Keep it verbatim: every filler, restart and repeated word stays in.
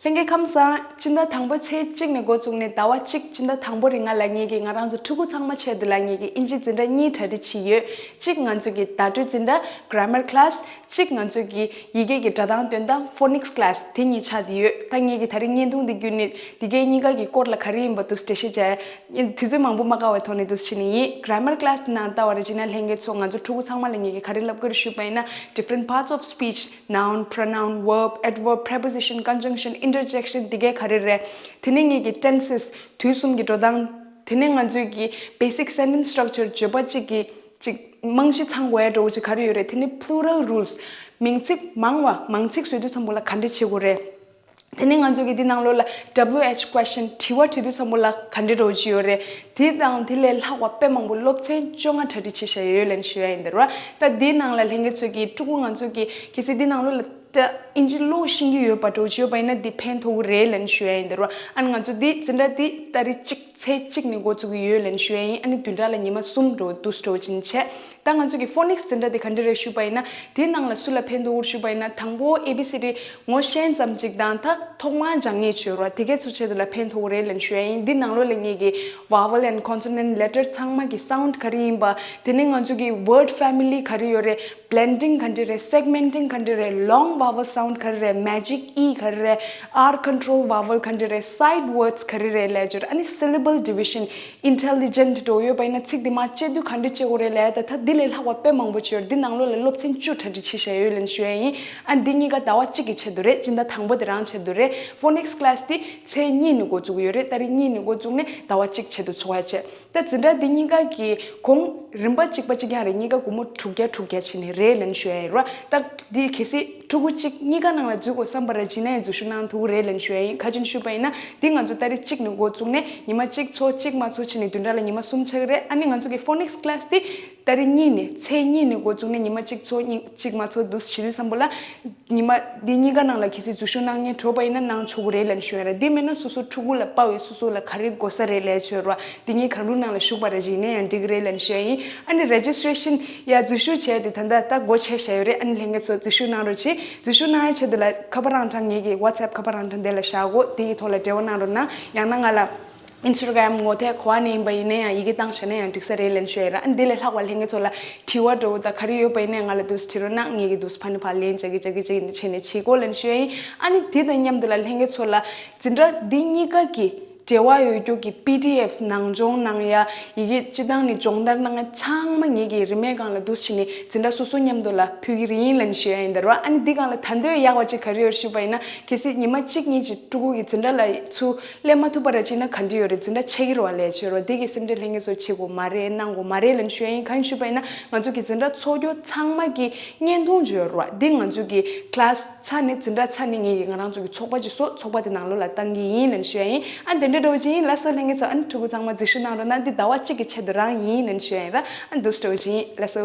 ལྷན་རྒྱས་ཁམས་བཟང་། སྤྱི་ཟླ་དང་པོ་ཚེས་གཅིག་ནས་འགོ་བཙུགས་ནས་ཟླ་བ་གཅིག་སྤྱི་ཟླ་དང་པོ་རིང་ལ་ངེད་ཀྱིས་ང་རང་ཚོ་ཕྲུ་གུ་ཚང་མ་ཆེད་དུ་ལ་ངེད་ཀྱིས་ཨིན་ཇི་འཛིན་གྲྭ་གཉིས་གྲ་སྒྲིག་བྱས་ཡོད། གཅིག་ང་ཚོ་གི་བརྡ་སྤྲོད་འཛིན་གྲྭ་Grammar Class། གཅིག་ང་ཚོ་གི་ཡི་གེ་གི་སྒྲ་གདངས་སྟོན་སྟངས་Phonics Class། དེ་གཉིས་ཆགས་བསྡད་ཡོད། ད་ངེད་ཀྱིས་ད་རིང་བརྙན་ཐུང་འདི་བརྒྱུད་ནས་འདི་གའི་གཉིས་ཀ་གི་སྐོར་ལ་ག་རེ་ཡིན་པ་འདུག་འགྲེལ་བཤད་བྱས། དུས་ཚོད་མང་པོ་མ་བཀག་པའི་ཐོག་ནས་འདུག་བྱས་ནས་ཡིན། Grammar Class་ནང་ལྟ་བ་རེད་ཅེ་ན། ལྷན་རྒྱས་ཚོ་ང་ཚོ་ཕྲུ་གུ་ཚང་མ་ལ་ངེད་ཀྱིས་ག་རེ་བསླབ་ཀྱི་རེད་ཞུས་པ་ཡིན་ན། Different parts of speech, noun, pronoun, verb, adverb, preposition, conjunction, interjection། འདི་གའི་ག་རེ་རེད། དེ་ནས་ངེད་ཀྱི་tenses། དུས་གསུམ་གྱི་འགྲོ་སྟངས། དེ་ནས་ང་ཚོའི་གི་basic sentence structure། བརྗོད་པ་གཅིག་གི་གཅིག་རྨང་གཞི་ཚང་དགོས་ཡ་འདྲ་བོ་ཅིག་ག་རེ་ཡོད་རེད། དེ་ནས་plural rules། མིང་ཚིག་མང་བ་མང་ཚིག་བཟོ་དུས་ཙམ་པོ་ལ་ག་འདྲ་བྱེད་དགོས་རེད། དེ་ནས་ང་ཚོ་གི་འདི་ནང་ལོགས་ལ་W H question། དྲི་བ་དྲི་དུས་ཙམ་པོ་ལ་ག་འདྲ་འདྲ་བོ་ཅིག་ཡོད་རེད། དེ་དང་དེ་ལས་ལྷག་པ་དཔེ་མང་པོ་སློབ་ཚན་བཅོ་ལྔ་གྲ་སྒྲིག་བྱེད་བཞག་ཡོད་ལབ་ཞུ་ཡ་ཡིན། འདི་རེད་བ། ད་འདི་ནང་ལ་ལྷན་རྒྱས་ཚོ་གི་ཕྲུ་གུ་ང་ཚོ་གི་གལ་སྲིད་འདི་ནང་ལོགས་ལ་ད་ཨིན་ཇི་ཀློག་ཤེས་ཀྱི་ཡོད་པ་འདྲ་བོ་ཅིག་ཡོད་པ་ཡིན་ན་འདི་ཕན་ཐོགས་ཀྱི་རེད་ལབ་ཞུ་ཡ་ཡིན། འདི་རེད་བ། ཨ་ནི་ང་ཚོ་འདི་འཛིན་གྲྭ་འདི་ཏ་རིག་གཅིག་ཚེས་གཅིག་ནས་འགོ་བཙུགས་ཀྱི་ཡོད་ལབ་ཞུ་ཡ་ཡིན། ཨ་ནི་བདུན་ཕྲག་ལ་ཉི་མ་གསུམ་འགྲོ་འདུག་འགྲོ་བཞིན་བྱས། ད་ང་ཚོ་གི་Phonics་འཛིན་གྲྭ་དེ་ག་འདྲ་རེད་ཞུས་པ་ཡིན་ན། དེའི་ནང་ལ་སུ་ལ་ཕན་ཐོགས་ཀྱི་རེད་ཞུས་པ་ཡིན་ན། དང་པོ་A B C D་ངོ་ཤེས་ཙམ་ཅིག་དང་། ད་ཐོག་མར་སྦྱང་མཁན་ཅིག་ཡོད་རེད་བ། དེ་གའི་ཚོ་ཆེད་དུ་ལ་ཕན་ཐོགས་ཀྱི་རེད་ལབ་ཞུ་ཡ་ཡིན། འདི་ནང་ལོགས་ལ་ངེད་ཀྱི་vowel and consonant letter་ཚང་མ་གི་sound་ག་རེ་ཡིན་པ། དེ་ནས་ང་ཚོ་གི་word family་ག་རེ་ཡོད་རེད། Blending་ག་འདྲ་རེད། Segmenting་ག་འདྲ་རེད། Long vowel sound་ག་རེ་རེད། Magic E་ག་རེ་རེད། R control vowel་ག་འདྲ་རེད། Side words་ག་རེ་རེད་ལབ་ཅོར། ཨ་ནི་syllable division། Intelligent་འདྲ་བོ་ཡོད་པ་ཡིན་ན་ཚིག་དེ་མར་བཅད་དུས་ག་འདྲ་བཅད་དགོས་རེད་ལབ། ད་ད་འདི་ལས་ལྷག་པ་དཔེ་མང་པོ་ཅིག་ཡོད་རེད། འདི་ནང་ལོགས་ལ་སློབ་ཚན་བཅུ་གྲ་སྒྲིག་བྱས་བཞག་ཡོད་ལབ་ཞུ་ཡ་ཡིན། ཨ་ནི་འདི་གཉིས་ཀ་ཟླ་བ་གཅིག་གི་ཆེད་དུ་རེད། སྤྱི་ཟླ་དང་པོ་དེ་རང་ཆེད་དུ་རེད། Phonics class་དེ་ཚེས་གཉིས་ནས་འགོ་བཙུགས་ཡོད་རེད། ཏ་རིག་གཉིས་ནས་འགོ་བཙུགས་ནས་ཟླ་བ་གཅིག་ཆེད་དུ་འཚོགས་ཡ་བྱས། ད་འཛིན་གྲྭ་འདི་གཉིས་ཀ་གི་གོང་རིམ་པ་གཅིག་པ་གཅིག་རྐྱང་རེད། གཉིས་ཀ་སྒོར་མོ་དྲུག་བརྒྱ་དྲུག་བརྒྱ་བྱས་ནས་རེད་ལབ་ཞུ་ཡ་ཡིན་ར། ད་འདི་གལ་སྲིད་ཕྲུ་གུ་གཅིག་གཉིས་ཀ་ནང་ལ་འཛུལ་དགོས་བསམ་པ་ར་བྱིན་ན་ཡང་འཛུལ་ཞུགས་གནང་ཐུབ་ཀྱི་རེད་ལབ་ཞུ་ཡ་ཡིན། ག་རེ་བྱས་ནས་ཞུས་པ་ཡིན་ན། འདི་ང་ཚོ་ཏ་རིག་གཅིག་ནས་འགོ་བཙུགས་ནས་ཉི་མ་གཅིག་འཚོགས་གཅིག་མ་འཚོགས་བྱས་ནས་བདུན་ཕྲག་ལ་ཉི་མ་གསུམ་ཆགས་ཀྱི་རེད། ཨ་ནི་ང་ཚོ་གི་Phonics class་དེ་ཏ་རིག་གཉིས་ནས་ཚེས་གཉིས་ནས་འགོ་བཙུགས་ནས་ཉི་མ་གཅིག་འཚོགས་གཉིས་གཅིག་མ་འཚོགས་འདུག་བྱེད་དུས་ཙམ་པོ་ལ། ཉི་མ་འདི་གཉིས་ཀ་ནང་ལ་གལ་སྲིད་འཛུལ་ཞུགས་གནང་མཁན་འགྲོ་བ་ཡིན་ན་གནང་ཆོག་གི་རེད་ལབ་ཞུ་ཡ་ར། འདི་མིན་ན་སོ་སོ་ཕྲུ་གུ་ལ་དཔའ་བའི་སོ་སོ་ལ་ག་རེ་དགོས་ས་རེད་ལབ་ཆོད་ར། འདི་གཉིས་གང་རུང་ནང་ལ་ཞུགས་པ་ར་ཞིག་ཡིན་ན་ཡང་འགྲིག་གི་རེད་ལབ་ཞུ་ཡ་ཡིན། ཨ་ནི་registration་ཡ་འཛུལ་ཞུགས་བྱས་ཏེ་ད་ལྟ་ད་སྒོ་ཕྱེ་བཞག་ཡོད་རེད། ཨ་ནི་ལྷན་རྒྱས་ཚོ་འཛུལ་ཞུགས་གནང་རོགས་གྱིས། འཛུལ་ཞུགས་གནང་ཡ་ཆེད་དུ་ལ་ཁ་པར་རང་གྲངས་ངེད་ཀྱི་WhatsApp་ཁ་པར་རང་གྲངས་འདི་ལ་བཞག་གོ། འདི་གི་ཐོག་ལ་འབྲེལ་བ་གནང་རོགས་གནང་། ཡང་ན་ང་ལ་Instagram་ངོ་དེབ་ག་པ་ནས་ཡིན་པ་ཡིན་ན་ཡང་ཡི་གེ་བཏང་བཞག་ན་ཡང་འགྲིག་ས་རེད་ལབ་ཞུ་ཡ་ར། ཨ་ནི་འདི་ལས་ལྷག་པ་ལྷན་རྒྱས་ཚོ་ལ་དྲི་བ་འདྲ་བོ་དང་ག་རེ་ཡོད་པ་ཡིན་ན་ང་ལ་འདུག་སེ་དྲི་རོགས་གནང་། ངེད་ཀྱིས་འདུག་སེ་ཕ་ནི་ཕར་ལན་རྒྱག་གི་རྒྱག་གི་རྒྱག་གི་བྱས་ནས་བྱེད་དགོས་ལབ་ཞུ་ཡ་ཡིན། ཨ་ནི་དེ་དང་མཉམ་དུ་ལ་ལྷན་རྒྱས་ཚོ་ལ་འཛིན་གྲྭ་འདི་གཉིས་ཀ་གི་འབྲེལ་བ་ཡོད་རྒྱུ་གི་P D F་ནང་སྦྱོང་གནང་ཡ། ཡི་གེ་སྤྱི་བཏང་ནས་སྦྱོང་བརྡར་གནང་ཡ་ཚང་མ་ངེད་ཀྱིས་རིན་མེད་སྒང་ལ་འདུག་སེ་བྱས་ནས་འཛིན་གྲྭ་སོ་སོ་མཉམ་དུ་ལ་ཕུལ་གྱི་རེད་ལབ་ཞུ་ཡ་ཡིན། ད་ར་བ། ཨ་ནི་འདི་སྒང་ལ་ད་འདོད་ཡག་པ་ཅིག་ག་རེ་ཡོད་ཞུས་པ་ཡིན་ན། གལ་སྲིད་ཉི་མ་གཅིག་གཉིས་ཅིག་ཕྲུ་གུ་གི་འཛིན་གྲྭ་ལ་ཚུར་སླེབས་མ་ཐུབ་པ་ར་ཅིག་ན་ག་འདྲ་ཡོད་རེད། འཛིན་གྲྭ་ཆད་ཀྱི་རེད་བ་ལབ་ཆོད་རོགས། འདི་གི་སེམས་ཁྲལ་ལྷན་རྒྱས་ཚོ་བྱེད་དགོས་མ་རེད། གནང་དགོས་མ་རེད་ལབ་ཞུ་ཡ་ཡིན། གང་ཡིན་ཞུས་པ་ཡིན་ན་ང་ཚོ་གི་འཛིན་གྲྭ་ཚོགས་རྒྱུ་ཚང་མ་གི་བརྙན་ཐུང་ཅིག་ཡོད་རེད་བ། འདི་ང་ཚོ་གི་class་ཚར་ནས་འཛིན་གྲྭ་ཚར་ནས་ངེད་ཀྱི་ང་རང་ཚོ་གི་ཚོགས་པ་ཅིག་བཟོ། ཚོགས་པ་དེ་ནང་ལོགས་ལ་བཏང་གི་ཡིན་ལབ་ཞུ་ཡ་ཡིན། ཨ་དེ་འདྲ་འདྲ་བོ་ཅིག་ཡིན། ལགས་སོ། ལྷན་རྒྱས་ཚོ་ཨ་ནི་ཕྲུ་གུ་ཚང་མ་འཛུལ་ཞུགས་གནང་རོགས་གནང་། འདི་ཟླ་བ་གཅིག་གི་ཆེད་དུ་རང་ཡིན་ལབ་ཞུ་ཡ་ཡིན་ར། ཨ་འདུག་སེ་འདྲ་བོ་ཅིག་ཡིན། ལགས་སོ།